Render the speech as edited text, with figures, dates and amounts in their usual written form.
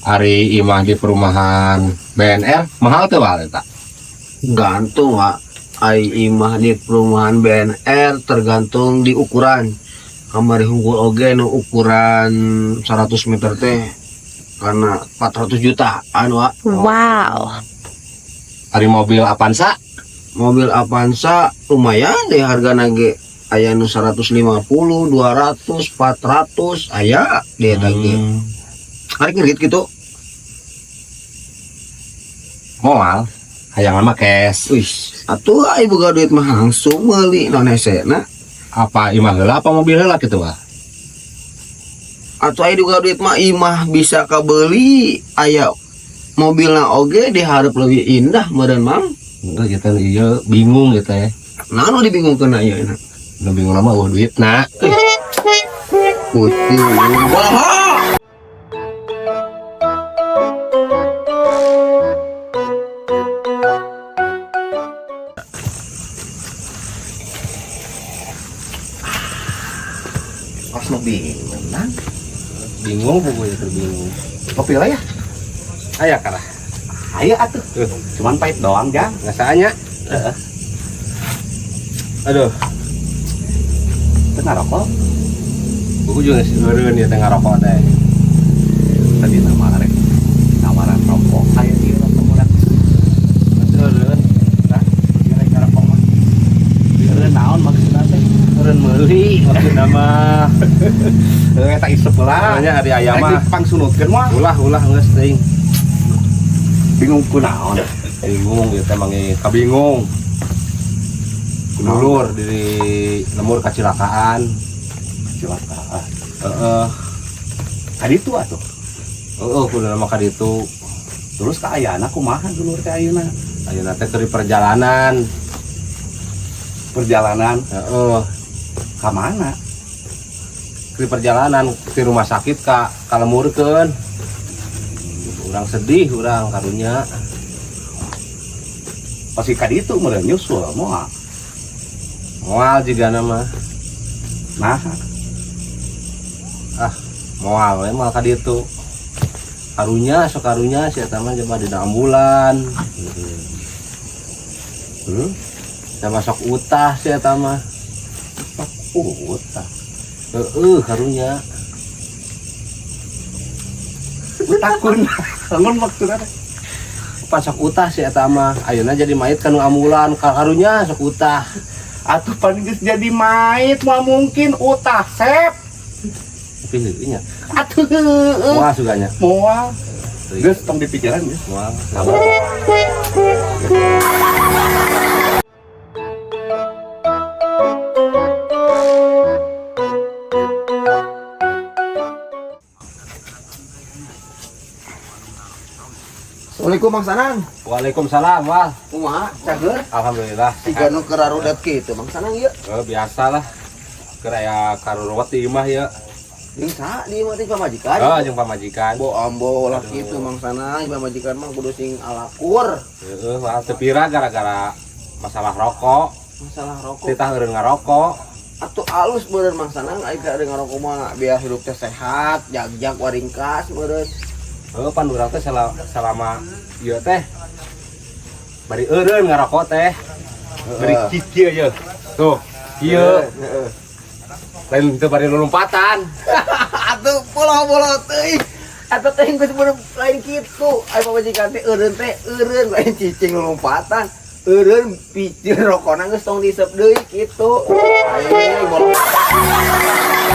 Ari imah di perumahan BNR mahal tuh, Wal, eta? Gantung, Wak. Ai imah di perumahan BNR tergantung di ukuran. Kamari hungkul oge nu ukuran 100 meter teh karena 400 jutaan, Wak. Wow. Ari mobil Avanza? Mobil Avanza lumayan deh hargana ge, aya nu 150, 200, 400 aya di eta ge. Ari ngerit gitu. Moal, hayangan mah cash. Wih, atuh ai boga duit mah langsung meuli naon hesena. Apa imah heula apa mobil heula gitu, Wal? Atuh ai boga duit mah imah bisa kabeli, aya mobilna oge diharap lebih indah meureun, Mang. Enggak gitu, iya bingung gitu ya. Nah, nu dibingungkeun ieu na? Nu bingung mah euweuh duit nah. Putih. Wah. Pas nu bingung nang. Bingung pokoknya, terbingung. Kopi lah ya. Aya karah. Ayo atuh. Cuman pahit doang, Jang. Ngasanya. Heeh. Aduh, Teu ngarokok. Buku juga sih eureun ieu teh ngarokok teh. Tadi nama rek tawaran rokok aya ieu rokok murah. Eureun. Nah, ieu rek ngarokok mah. Eureun naon maksudna teh? Eureun meuli maksudna mah. Heuh, eta isep lah. Makanya ari aya mah. Rek dipangsunutkeun mah. Ulah, ulah, geus teuing. Bingung kunaon? Bingung gitu teh mangi kabingung. Dulur di lembur kacilakaan. Kecelakaan. Heeh. Tadi itu atuh. Heeh, kudu nama ka ditu. Terus kaayana kumaha dulur teh ayeuna? Ayeuna teh keur di perjalanan. Perjalanan Heeh, ka mana? Keur di perjalanan di rumah sakit ka kalemurkeun. Urang sedih, urang karunya. Pasti ka ditu meureun nyusul moal? Moal jigana mah. Nah, Moal we, moal ka ditu. Karunya sok karunya si eta mah coba dina ambulan. Sama sok utah si eta mah. Utah. Heeh, karunya. Utah kun. Lamun maksudna teh. Pas sok utah si eta mah. Ayeuna jadi mayit kanu ambulan, karunya sok utah. Atuh pan geus jadi mayit moal mungkin utah, Sep. Tapi heueuh nya. Atuh heueuh. Moal suganya. Moal. Geus tong dipikiran geus. Moal. Sabar. Assalamualaikum, Mang Sanang. Waalaikumsalam, Wal. Kumaha, cager? Alhamdulillah. Siga nu keur rarudet kitu, Mang Sanang ieu. Oh, biasa lah. Keur aya karuruwet di imah ya. Jeung saha di imah teh, pamajikan? Oh, jeung pamajikan. Bo ambo lah kitu, Mang Sanang, pamajikan mah kudu sing alakur. Heeh, wal, teu pira gara-gara masalah rokok. Masalah rokok. Titah eureun ngarokok. Atuh alus meureun, Mang Sanang, ai ka ngarokok mah biar hidup teh sehat, jag-jag waringkas meureun. Heuh, pan urang teh selama ieu teh bari eureun ngarokok teh. Bari kieu ye. Tuh, kieu. Heeh. Lain teu bari lulumpatan. Atuh bolo-bolo teuing. Atuh teh geus bener lain kitu. Ai pamajikan teh eureun teh eureun lain cicing lompatan. Eureun picir rokona geus tong diisep deui kitu. Ai bolo.